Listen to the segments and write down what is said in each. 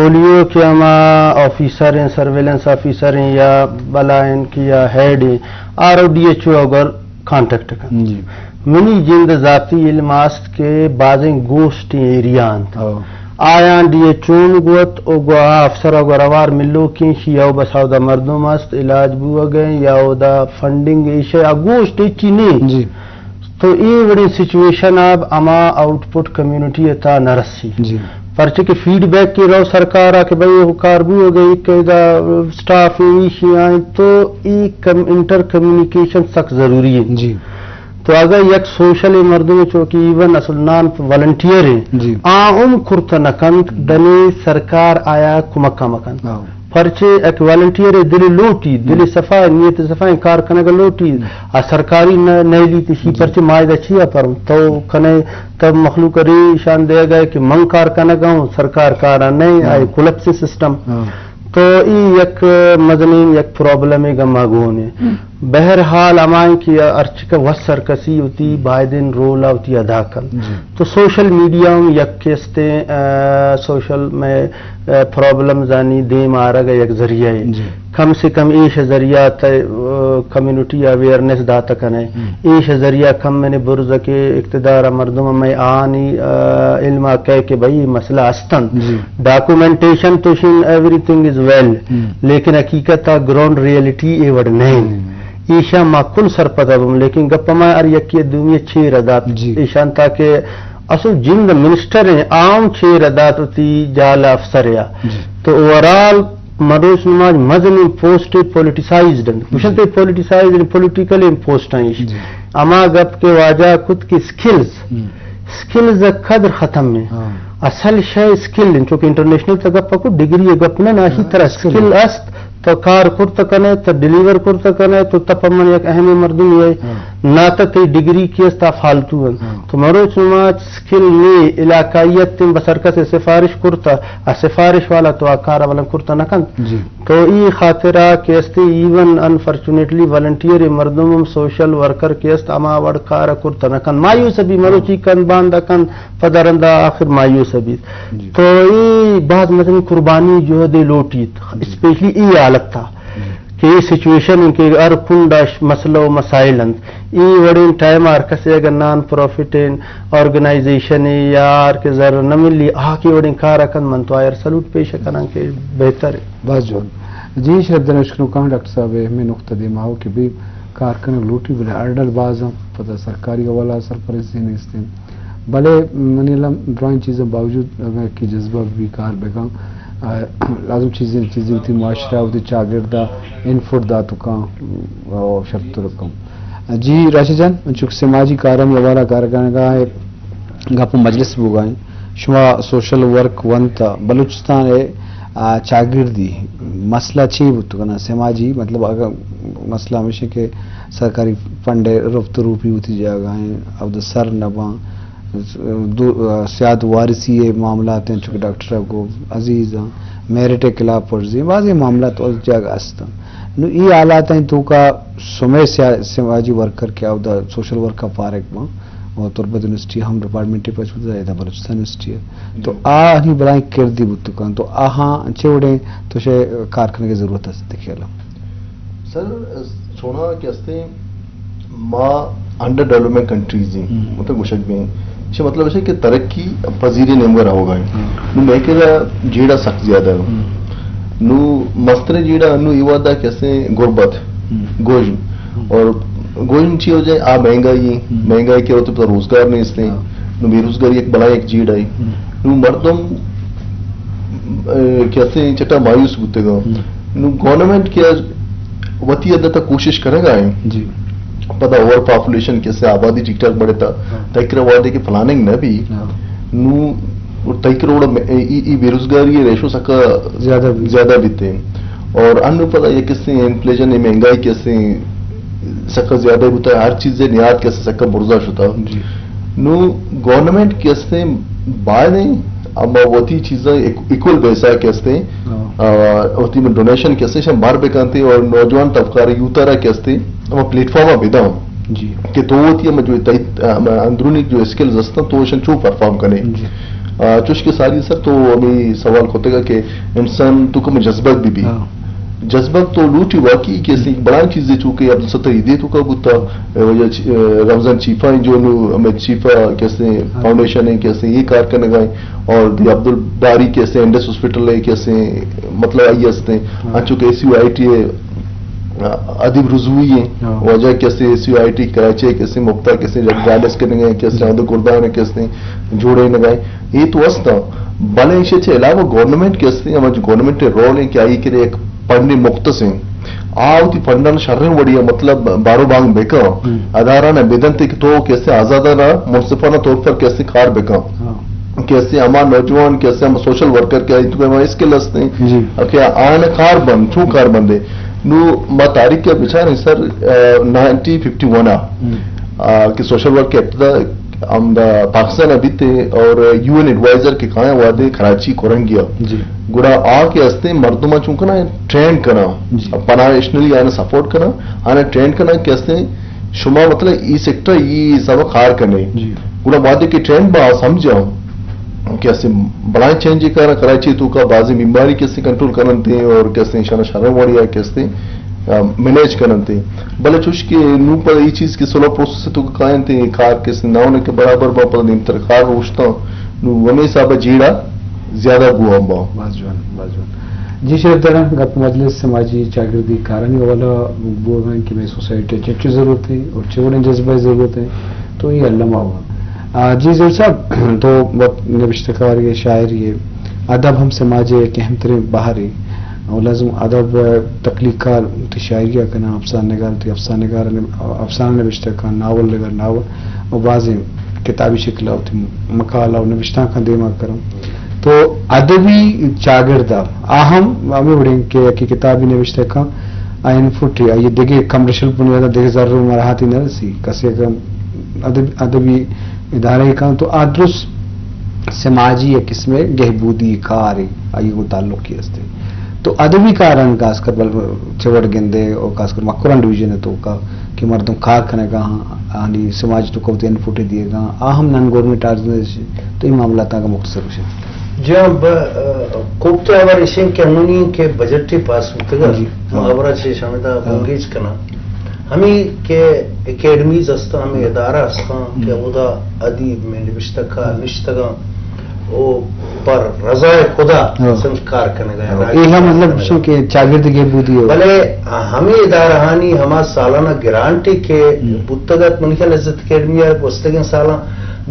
پولیو کہ ہما آفیسر ہیں، سرویلنس آفیسر ہیں یا بلائیں کہ یا ہیڈ ہیں، آر او ڈی ایچ او اگر کانٹیکٹ کن۔ جی۔ منی جند ذاتی علم است کہ بازیں گوسٹ ایریا انت۔ او۔ آیاں ڈی ایچ او گوت او گو آ افسر اگر اوار ملوکیں شی او بس اودا مردم است، علاج بوگ ہیں یا اودا فنڈنگ ایشے آ گوسٹ ہچی نہیں۔ جی۔ تو اے وڑیں سچویشن ءَ ہما آؤٹ پٹ کمیونٹی ءِ تہا نہ رسی۔ جی۔ پرچہ کہ فیڈ بیک کہ رو سرکار ءَ کہ بھئی او کار بوگ ءَ ایک ادا اسٹاف ایشی آئیں تو اے کم، انٹر کمیونیکیشن سک ضروری ہے۔ جی۔ تو اگر یک سوشل مردم چو کہ ایون اصل نان والنٹیئر ہیں، جی۔ آ ہم کرت نہ کنت، ڈنے سرکار آیا کمک مکنت۔ ہاں۔ پرچے یک والنٹیئر دل لوٹی، دل ہم۔ صفا، نیت صفا، کار کنگ لوٹی۔ ہم۔ آ سرکاری نہ، نہ لیتی شی، جی۔ پرچے ما ادا چیا پر تو کنے تب مخلوق ریشان دے گئے کہ من کار کنگ ہوں، سرکار کارا نہیں، ہاں۔ آئی کولپس سسٹم۔ ہاں۔ تو ای یک مزنین یک پرابلم گما گون ہے۔ ہم۔ بہرحال ہمائیں کہ ہرچکہ وس ہر کسی ہوتی بائدن رول ہوتی ادا کن۔ جی۔ تو سوشل میڈیا ہم یک کیستے، آ، سوشل میں، آ، پرابلم زانی دیم آرگ یک ذریعہ ہے۔ جی۔ کم سے کم ایش ذریعہ تے، آ، کمیونٹی اویئرنس داتا کنے۔ ہم۔ ایش ذریعہ کم میں نے برز کے اقتدار مردم میں آنی، آ، علم آ کہے کہ بھئی مسئلہ استن۔ جی۔ ڈاکومنٹیشن تو شن everything is well۔ ہم۔ لیکن حقیقت آ گراؤنڈ ریئلٹی اے وڑ نہیں۔ ہم۔ ایشاں ما کل سرپد بم، لیکن گپ ما ہر یکی دومی چیر دات۔ جی۔ ایشان تاکہ اصل جند منسٹر ہیں، عام چیر دات وتی جال افسر یا۔ جی۔ تو اوورال مروچ نماز مزنیں پوسٹ پولیٹیسائزڈ ہیں۔ جی۔ گوشن تے پولیٹیسائزڈ ہیں، پولیٹیکل ہیں پوسٹ ہیں ایش۔ جی۔ اما گپ کے واجہ کت کی سکلز، ہم۔ سکلز قدر ختم ہیں۔ ہاں۔ اصل شے سکل ہیں، چونکہ انٹرنیشنل تک گپ کو ڈگری گپ نہ، ناشی ہاں، طرح سکل۔ سکل است۔ تو کار کرت کنے، تو ڈیلیور کرت کنے، تو تپ من یک اہم مردم ہے۔ ہاں۔ نہ تو تی ڈگری کی است، آ فالتو ہے۔ ہاں۔ تو مروچ نماز سکل نے علاقائیت تم بسر کس سفارش کرتا، آ سفارش والا تو آ کار اولا کرتا نہ کنت۔ جی۔ تو ای خاطرہ کہ استے ایون انفارچونیٹلی والنٹیئر مردم ہم سوشل ورکر کہ است ہما وڑ کار کرتا نہ کنت۔ مایوس بھی مروچی کن باندا کن پدا رندا آخر مایوس بیت۔ جی۔ تو اے باز مزنیں قربانی جہدے لوٹیت، جی۔ اسپیشلی اے حالت تھا جی۔ کہ اے سچویشن انت کہ ہر کنڈا ش-، مسئلہ و مسائل انت۔ اے وڑیں ٹائم ہر کسے اگر نان پروفٹ آرگنائزیشن یا ہر کہ زر نہ ملی، آ کہ وڑیں کار کن من تو آئر سلوٹ پیش کناں کہ بہتر ہے۔ باز جوان۔ جی شرف دنشکنو کان ڈاکٹر صاحب، ہمیں نقطہ دیما ہو کہ بھی کار کنگ لوٹی بلے ہرڈل باز انت، پدا سرکاری حوالہ سرپرستی نیست انت۔ بلے منی الم درائیں چیزاں باوجود اگر کہ جذبہ بھی کار بکن، آ، لازم چیزیں، چیزیں وتی معاشرہ وتی چاگرد ء انفٹ دات کن و شرتر کن۔ جی راشد جان، چونکہ سماجی کارانی حوالہ کار کنگا ہے، گپ و مجلس بوگا ہیں۔ شما سوشل ورک ونت بلوچستان ء، آ، چاگردی مسئلہ چی بوت کنا سماجی، مطلب اگر مسئلہ ہمیش کہ سرکاری فنڈ ء رفت روپی ہوتی جاگا ہیں، اب سر نہ باں، دو، آ، سیاد وارثی ء معاملات ہیں، چونکہ ڈاکٹر صاحب کو عزیز ہیں، میرٹ ء خلاف ورزی ہیں، بعض یہ معاملات اس جاگہ است ہیں۔ نو ای حالات ہیں تو کا سمے سیا-، سماجی ورکر کے اودا سوشل ورک کا فارغ باں۔ و تربت یونیورسٹی ہم ڈپارٹمنٹ پچ بوتگ، ادا بلوچستان یونیورسٹی ہے۔ تو آ ہنی بلائیں کردی بوت کن، تو آہاں چے وڑیں تو شے کار کنگ ضرورت است دکھے لو۔ سر، چونا کہ استے ما انڈر ڈیولپمنٹ کنٹریز ہیں، ہم۔ مطلب گوشگ بیں، چے مطلب ہے کہ ترقی پذیر نیمگا رہوگا ہیں۔ ہم۔ نو میں کہ جیڑا سخت زیادہ ہے۔ ہم۔ نو مستریں جیڑا انو ایوادا کہ استے غربت، ہم۔ گوژن۔ ہم۔ اور گوژن چی وجہ ہے؟ آ مہنگائی ہے۔ ہم۔ مہنگائی کے وجہ تو روزگار نہیں استے۔ ہاں۔ نو بے روزگاری ایک بلا ایک جیڑ آئی۔ ہم۔ نو مردم، اے، کہ استے چٹا مایوس بوتے گا۔ ہم۔ نو گورنمنٹ کیا وتی حد تک کوشش کرے گا ہے۔ جی۔ پدا اوور پاپولیشن کیسے آبادی ٹھیک ٹھاک بڑھے تا، ہاں۔ تکرا وعدے کے پلاننگ نہ بھی۔ ہاں۔ نو اور تئی کروڑ میں، ای، ای بے روزگاری ریشو سکا زیادہ بھی۔ زیادہ بیتے۔ اور انو پدا یہ کسے انفلیشن، یہ مہنگائی کسے سکا زیادہ بوتا ہے، ہر چیز نیاد کسے سکا برزا شتا۔ جی۔ نو گورنمنٹ کسے باید ہیں، اما وتی چیزاں ایک-، ایکول بیسا کسے، ہاں۔ آ، وتی من ڈونیشن کسے شم بار بکنتے اور نوجوان طبقہ را یوتا را کسے اما پلیٹ فارم بداں۔ جی۔ کہ تو وتی اما جو تئی، اما اندرونی جو اسکلز ہستاں تو شن چو پرفارم کنے۔ جی۔ آ، چوش کہ ساری سر تو ہمیں سوال کتگا کہ انسان تو کم جذبگ بھی بھی۔ ہاں۔ جذبگ تو لوٹی واقعی کہ اسے ایک بڑا چیز ہے، چونکہ عبدالستار عیدے تو کا بوتا، اے، وجہ چ-، اے، رمضان چیفا ہیں جو نو ہمیں چیفا کیسے ہاں۔ فاؤنڈیشن ہے، کیسے یہ کار کرنے گئے، اور دی عبدالباری کیسے انڈس ہاسپٹل ہے، کیسے مطلب آئی ہستے ہیں۔ ہاں۔ ہاں، چونکہ ایس یو آئی ٹی ہے، ادیب رضوی ہیں، ہاں۔ واجہ کیسے ایس یو آئی ٹی کراچی ہے، کیسے مفتا، کیسے جگ گارڈس کے نگے، کیسے جی۔ آمد گردان ہے، کیسے جوڑے نگائے۔ یہ تو ہستا۔ بلے ایشی چے علاوہ گورنمنٹ کیسے، ہم جو گورنمنٹ رول ہے کہ آئی کے ایک فنڈ مختص ہیں۔ آ وتی فنڈان شریں وڑیا مطلب بارو بانگ بکا۔ ہم۔ ادارہ نہ بدن تے کہ تو کیسے آزادانہ منصفانہ طور پر کیسے کار بکا۔ ہاں۔ کیسے ہما نوجوان، کیسے ہم سوشل ورکر کے آئی تو کہ ہما اسکل ہستے ہیں۔ جی۔ کہ آن کار بند، چون کار بندے۔ نو ما تاریخ کے بچار ہیں سر، آ، نائنٹین ففٹی ون آ، ہم۔ آ، کہ سوشل ورک کے ابتدا ہم دا پاکستان ابھی تے اور یو این ایڈوائزر کے کائیں وعدے کراچی کورنگیا۔ جی۔ گڑا آ کے ہستے مردمہ چون کنا ٹرین کنا، جی۔ پناہ اشنلی آنا سپورٹ کنا، آنا ٹرین کنا کہ ہستے شما مطلب ای سیکٹر ای حساب کار کنے۔ جی۔ گڑا وعدے کے ٹرین با سمجھا کہ اسے بلائیں چینج کارا کراچی تو کا بعضی بیماری کیسے کنٹرول کرنتے اور کیسے انشاءاللہ شرم وڑیا کیسے، آ، مینیج کرنتے۔ بلے چوش کہ نو پر ای چیز کے سلو پروسیس تو کائنتے کار کیسے نہ ہونے کے برابر با پر دیم تر کار روشتا نو ہمیں حساب جیڑا زیادہ بو ہم با۔ باز جوان، باز جوان۔ جی شریف داران، گپ مجلس سماجی چاگردی کارانی حوالہ بوگاں کہ میں سوسائٹی چچو ضرورت ہے اور چوڑیں جذبہ ضرورت ہے، تو یہ علامہ ہوا۔ آ، جی ظہور صاحب، تو وت نبشتہ کار یہ، شاعر یہ، ادب ہم سماج ہے کہ اہم ترین بہر ہے۔ اور لازم ادب تخلیق کار تی شاعری کنا، افسانہ نگار تی افسانہ نگار، افسانہ نبشتہ کن، ناول نگار ناول، اور بعض کتابی شکل ہوتی مقالہ اور نبشتہ کن دیما کرم۔ تو ادبی چاگرد آ ہم ہمیں وڑیں کہ، کہ کتابی نبشتہ کن، آ انپٹ ہے، یہ دیگه کمرشل بنیاد دیگه ضرور مراحتی نرسی، کسی اگر ادب، ادبی ادارہ کن تو آ درست سماجی یک قسم گہبودی کار ہے، آئی کو تعلق کی ہستے۔ تو ادبی کاران خاص کر بل چوڑ گندے اور خاص کر مکران ڈویژن تو کا کہ مردم کار کنے گا، آنی سماج تو کو انپٹ دیے گا، آ ہم نان گورنمنٹ آرگنائزیشن تو یہ معاملہ تا کا مختصر ہوشے۔ جی ہاں، ب-، کوپتے آوار اشیں کہ ہمونی کہ بجٹ پاس ہوتگا، جی۔ ما آورا چے شامتا ہاں۔ بنگیج کنا۔ ہمیں کہ اکیڈمیز ہستاں، ہمیں ادارہ ہستاں کہ ہدا ادیب میں نبشتہ کار نشتگاں، او پر رضا خدا ہاں۔ سمجھ کار کنگا۔ ہاں۔ اے ہم مطلب شو کہ چاگرد گہبودی ہو۔ بلے ہمیں ادارہانی ہما سالانہ گرانٹے کہ بوتگت، من خیال عزت اکیڈمی گوستگیں سالاں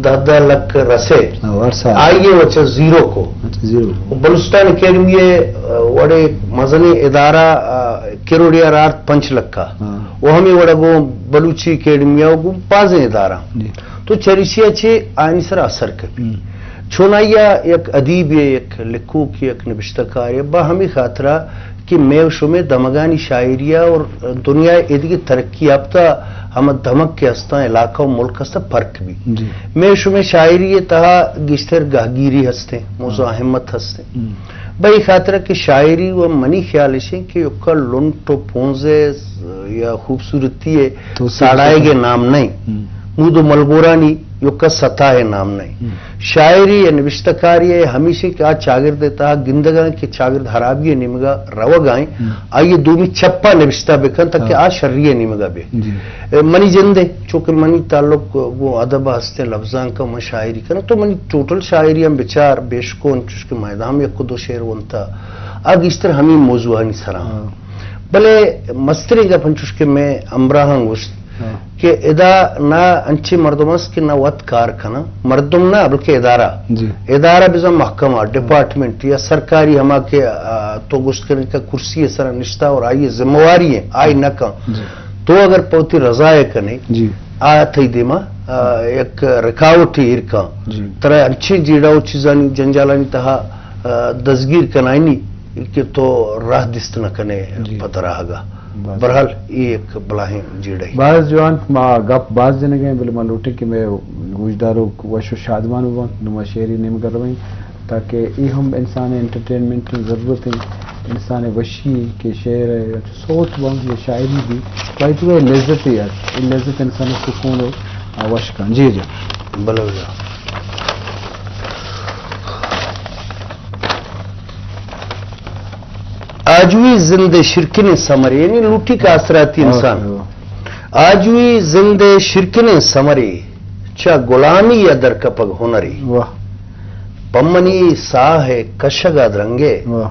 دہ دہ لکھ رسے۔ ہاں، ہر سال۔ آئی وچ زیرو کو۔ اچھا، زیرو۔ و بلوچستان اکیڈمی، آ، وڑے مزنیں ادارہ، آ، کروڑی ارارت پنچ لکھ۔ ہاں۔ و ہمیں وڑا گوں بلوچی اکیڈمی و گوں بازیں ادارہ۔ جی۔ تو چریشیا چے آنی سر اثر کبی۔ ہم۔ چونائیا یک ادیب، یک لکھوک، یک نبشتہ کار، با ہمیں خاطرہ کہ میں و شمے دمگانی شاعری اور دنیا ایدگہ ترقی یافتہ ہم دمگ کے ہستاں، علاقہ و ملک ہستاں، فرق بی۔ جی۔ میں و شمے شاعری تہا گیشتر گہگیری ہستیں، مزاحمت ہستیں۔ ہم۔ بئی خاطرہ کہ شاعری و منی خیال اشیں کہ یکا لنٹ و پونزے یا خوبصورتی ہے تو ساڑائے کے نام نہیں۔ ہم۔ مود و ملگورانی یکا سطح نام نہیں۔ ہم۔ شاعری یا نبشتہ کاری ہے ہمیشہ کہ آ چاگرد تہا گندگا کہ چاگرد حرابی نیمگا روگا ہیں، ہم۔ آئیے دومی چپا نبشتہ بکن تاکہ ہاں۔ آ شری نیمگا بے۔ جی۔ اے، منی جندے، چونکہ منی تعلق گوں ادب ہستیں، لفظاں کا من شاعری کرنا، تو منی ٹوٹل شاعری ہم بچار، بیشکون، چوش کہ میدان یک دو شعر ونتا، آ گیشتر ہمیں موضوعانی سرا۔ ہاں۔ بلے مستریں گپ انچوش کہ میں امراہاں گوشت ہاں۔ کہ ادا نہ انچیں مردم است کہ نہ وت کار کناں، مردم نہ بلکہ ادارہ۔ جی۔ ادارہ بزاں محکمہ، ڈپارٹمنٹ یا سرکاری ہما کہ، آ، تو گوشت کرنے کا کرسی سر نشتہ اور آئی ذمہ واری ہے، آئی نہ کن۔ جی۔ تو اگر پہ وتی رضا ء کنے، جی۔ آ تئی دیما، آ، یک رکاوٹے ایر کن۔ جی۔ ترا انچیں جیڑہ و چیزانی جنجالانی تہا، آ، دزگیر کنائینی کہ تو راہ دیست نہ کنے، جی۔ پہ دراہگا۔ بس۔ بہرحال، اے یک بلاہیں جیڑہ۔ باز جوان، ما گپ باز جنگ ء، بلے ما لوٹیں کہ مئے گوشداروک وش و شادمان ببنت، نوں ما شعری نیمگ ء رویں۔ تاکہ اے ہم انسان ء انٹرٹینمنٹ ء ضرورت انت، انسان ء وشی کہ شعر ء سوت بنت یا شاعری بی، تو آئی تو اے لذت ء یات، اے لذت انسان ء سکون ء وش کن۔ جی جی۔ بلے بلے۔ آجوئی زند ءِ شرکنیں سمرے، یعنی لوٹی کہ آسراتی انسان۔ آجوئی زند ءِ شرکنیں سمرے، چہ غلامی ءَ در کپگ ہنرے۔ واہ۔ پہ منی ساہ ءِ کشگ ءَ درنگے۔ واہ۔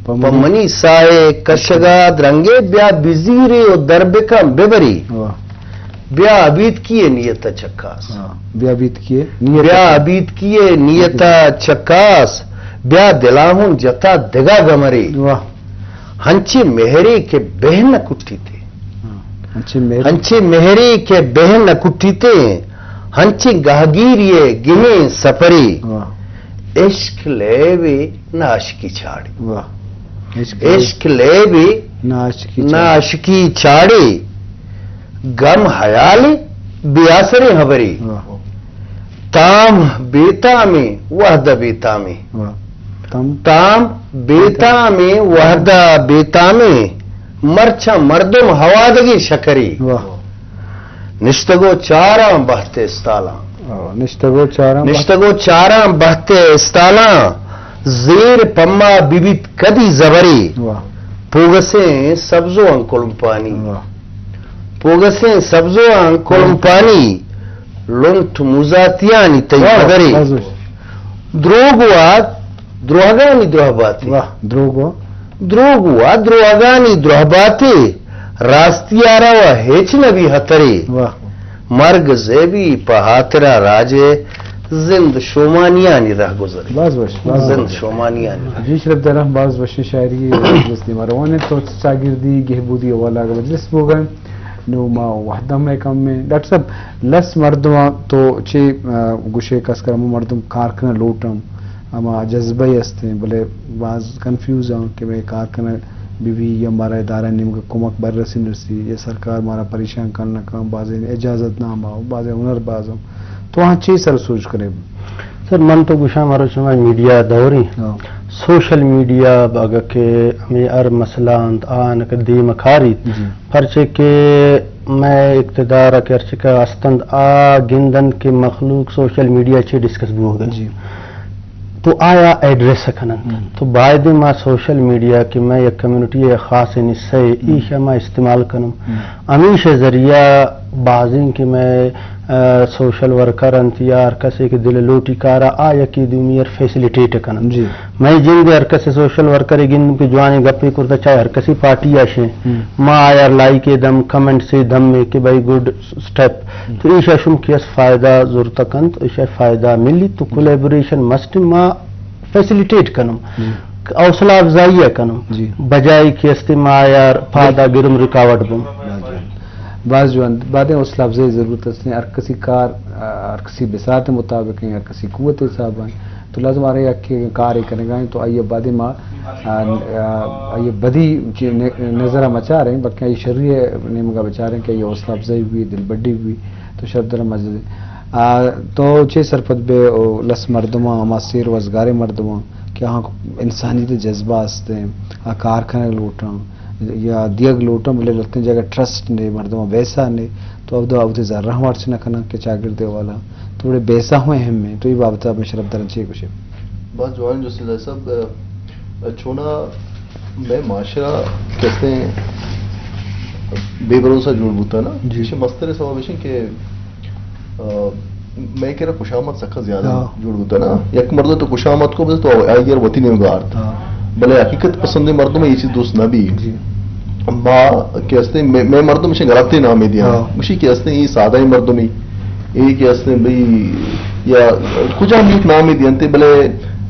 پہ پہ منی منی ساہ ءِ کشگ ءَ درنگے، بیا بزیرے و در بکن ببری۔ واہ۔ بیا ابیتکی ءِ نیت ءَ چکاس۔ ہاں، بیا ابیتکی ءِ نیت ءَ بیا چکاس۔ ابیتکی ءِ نیت ءَ چکاس، بیا دلاہون جتا دگہ گمرے۔ واہ۔ ہنچیں مہرے کہ بہ نہ کٹیتے۔ ہاں، ہنچیں مہرے۔ ہنچیں مہرے کہ بہ نہ کٹیتے، ہنچیں گہگیری ءِ گہیں سپرے۔ واہ۔ عشق لیبے نہ عاشقی چاڑے۔ واہ۔ عشق عشق لیبے نہ عاشقی نہ چاڑے۔ عاشقی چاڑے۔ گم حیالے بے آسریں ہبرے۔ واہ۔ تام بے تامیں وہد ءَ بے تامیں۔ واہ۔ تام۔ تام بے تامیں وہد ءَ بے تامیں۔ مرچاں مردم ہوادگیں شکرے۔ واہ۔ نشتگو چاراں بہت استالاں۔ آ، نشتگو چاراں بہت۔ نشتگو چاراں بہت استالاں، زیر پما ببیت کدی زبرے۔ واہ۔ پوگسیں سبزواں کلمپانی۔ واہ۔ پوگسیں سبزواں کلمپانی، لنٹ مزاتیانی تئی واہ، قدرے۔ باز وش۔ دروگ وا دروہگانی دروہ باتے۔ واہ، دروگ وا۔ دروگ وا دروہگانی دروہ باتے، راستی آرا وا ہچ نبی ہترے۔ واہ۔ مرگ زیبی پہ ہاترا راجے، زند شومانیانی رہ گزرے۔ باز وش، باز زند وش۔ شومانیانی رہ۔ جی شرف دارم، باز وشیں شاعری۔ مجلس دیما روان انت، تو چاگردی گہبودی حوالہ اگہ مجلس بوگن۔ نو ما وہد ہم کم ایں۔ ڈاکٹر صاحب، لس مردماں تو چے، آ، گوشے کس کر ہمو مردم کار کنگ لوٹاں، ہما جذبہ ہستیں، بلے باز کنفیوز آں کہ مئے کار کنگ بہ بی یا مارا ادارہ نیمگا کمک بر رسی نرسی یا سرکار مارا پریشان کن نہ کن، بازیں اجازت نامہ، بازیں ہنر باز آں۔ تو آں چے سر سوج کنے؟ سر، من تو گوشاں، مروچ ہما میڈیا دوریں، ہاں۔ سوشل میڈیا اگہ کہ ہمے ہر مسئلہ انت، آ انکہ دیم کاریت۔ جی۔ پرچے کہ مئے اقتدار ء کہ ہرچکہ است انت، آ گند انت کہ مخلوق سوشل میڈیا چہ ڈسکس بوگ ء انت۔ جی۔ تو آیا ایڈریس ء کن انت۔ ہم۔ تو باید ما سوشل میڈیا کہ مئے یک کمیونٹی ء خاصیں حصہ ء، ہم۔ ایشا ما استعمال کنم۔ ہم۔ ہمیش ء ذریعہ بازیں کہ مئے، آ، سوشل ورکر انت یا ہر کسے کہ دل لوٹی کارا، آ یکی دومی ء فیسلیٹیٹ کنم۔ جی۔ مئے جند ء ہر کسے سوشل ورکرے گندم کہ جوانیں گپے کرتہ، چاہے ہر کسی پارٹی ء شیں، ہم۔ ما آیار لائکے دم، کمنٹسے دم کہ بھائی گڈ اسٹیپ۔ ہم۔ تو ایشا شم کہ اس فائدہ زرتہ کنت، ایشا فائدہ ملی تو کولیبوریشن مسٹ ما فیسلیٹیٹ کنم۔ جی۔ حوصلہ افزائی ء کنم۔ جی۔ بجائے کہ استے ما آیار پادا گرم رکاوٹ بم۔ باز جوان۔ باز جوان۔ بادیں حوصلہ افزائی ضرورت است۔ ہر کسی کار، آ، ہر کسی بساط مطابق ہیں، ہر کسی قوت حساب ہیں۔ تو لازم آ رہے کہ کارے کنگا ہیں تو آئیے بعد ما، آ، آ، آئیے بدی چی-، ن-، نظر مچاریں، بلکہ آئی شری نیمگا بچاریں کہ آئی حوصلہ افزائی ہوئی، دلبڈی ہوئی، تو شر در مجد۔ آ، تو چے سرپد بے او لس مردماں، ہما سیر وزگاریں مردماں کہ آہاں انسانیت جذبہ ہستیں، آ کار کنگ لوٹاں یا دیگ لوٹاں، بلے لتیں جگہ ٹرسٹ نے، مردماں بیسہ نے، تو اودا اوتے زر ہم ہرچ نہ کناں کہ چاگردے والا۔ تو بڑے بیسہ ہوں اہم ہیں، تو یہ بابت میں شرف درن چے گوشے؟ بہت جوان جو سیدھا صاحب، ا، چونا میں معاشرہ کہتے ہیں بے بھروسہ جوڑ بوتا نا، جی۔ اسے مستر سوال ہے کہ، ا، میں کہہ رہا خوشامد سکا زیادہ ہاں۔ جوڑ بوتا نا، یک مردم تو خوشامد کو بس تو آئی گر وتی نیمگا آرت۔ ہاں۔ بلے حقیقت پسند مردم یہ چیز دوست نہ بھی۔ جی۔ ما کہ ہستے میں، میں مردم اسے غلطی نامے دیا۔ ہاں۔ مشی کہ ہستے یہ سادہ مردمی۔ اے کہ استیں بھئی یا کجام یک نامے دینتے، بلے،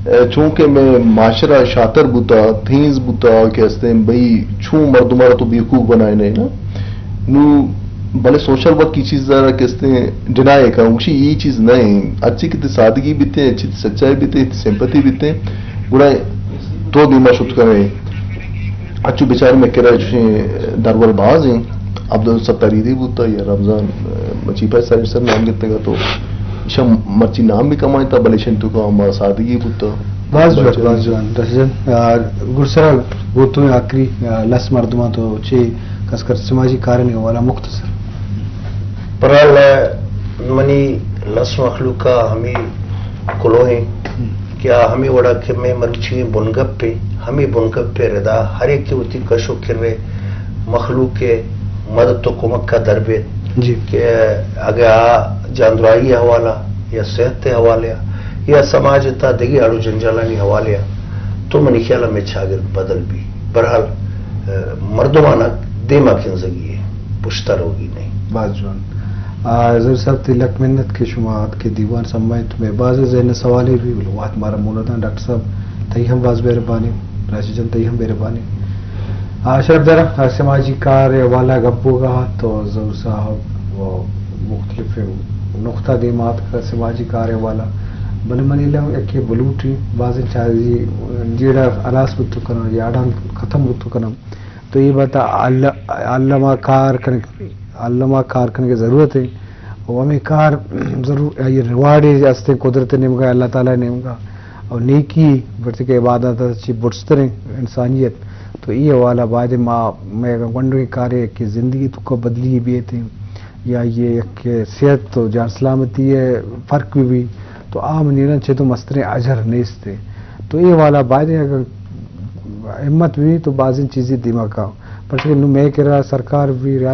ا، چونکہ میں معاشرہ شاتر بوتا، تھینز بوتا کہ استیں بھئی چون مردماں را تو بیوقوف بنائے نہیں نا۔ نو بلے سوشل ورک کی چیز ذرا کہ استیں ڈینائی کا، اونشی یہ چیز نہیں۔ اچھی کی سادگی بیتے، اچھی سچائی بیتے، سمپتی بیتے، گڑا تو دیما شت کرے۔ اچو بیچارے میں کرا چوشیں درور باز ہیں۔ عبدالستار عیدی بوتا یا رمضان، ا، مچی پہ سر سر نام گتگا تو ایشاں مرچی نام بھی کمائیں تا بلے شن تو کا ما سادگی بوتا۔ باز جوان، باز جوان۔ دس جن، آ، گرسرا گوتو آخری، آ، لس مردماں تو چے کس کر سماجی کارنی والا مختصر۔ پرال منی لس مخلوقا ہمیں کلوہیں ہم۔ کہ آ ہمیں وڑا کہ میں مروچی بنگپ پہ ہمے بنگپ ءِ ردا ہر یکے وتی کش و کر ءِ مخلوق ءِ مدد و کمک ءَ در بیت جی۔ کہ اگہ آ جاندراہی حوالہ یا صحت ءِ حوالہ یا سماج ءِ تہا دگہ اڑ و جنجالانی حوالہ تو منی خیال ءَ مئے چاگرد بدل بی۔ بہرحال، ءَ، مردمانک دیما کنزگی ءِ پشتا روگی نہیں۔ باز جوان۔ آ، ظہور صاحب، تئی لک منت کہ شما اتکے دیوان سمائیت۔ مئے باز ذہن ءِ سوالے بی، بلے وقت مارا مونتاں۔ ڈاکٹر صاحب، تئی ہم باز مہربانی۔ راشد جان، تئی ہم مہربانی۔ آ، شرف دارا، آ، سماجی کار ءِ حوالہ گپ بوگا تو ظہور صاحب و مختلف نقطہ دیما اتکا سماجی کار ءِ حوالہ۔ بلے منی لم یکے بلوٹی بازیں چیزے جیڑہ ہلاس بوت کناں یا اڑاں ختم بوت کناں۔ تو اے بات ءَ الما کار کنگ، الما کار کنگ ءِ ضرورت ہے۔ و ہمیں کار ضرور، یہ ریوارڈ ہستیں قدرت ءِ نیمگا، اللہ تعالیٰ ءِ نیمگا۔ اور نیکی، پرچہ کہ عبادت چی بڑزتریں انسانیت۔ تو اے حوالہ باید ما، مئے گونڈویں کارے کہ زندگی توکا بدلی بیت یا یہ کہ صحت و جان سلامتی ءِ فرق بہ بی، تو آ منی چہ تو مستریں اجر نیست۔ تو اے حوالہ باید اگر ہمت بی تو بازیں چیزے دیما کا۔ پرچہ کہ نو مئے کرا سرکار بی،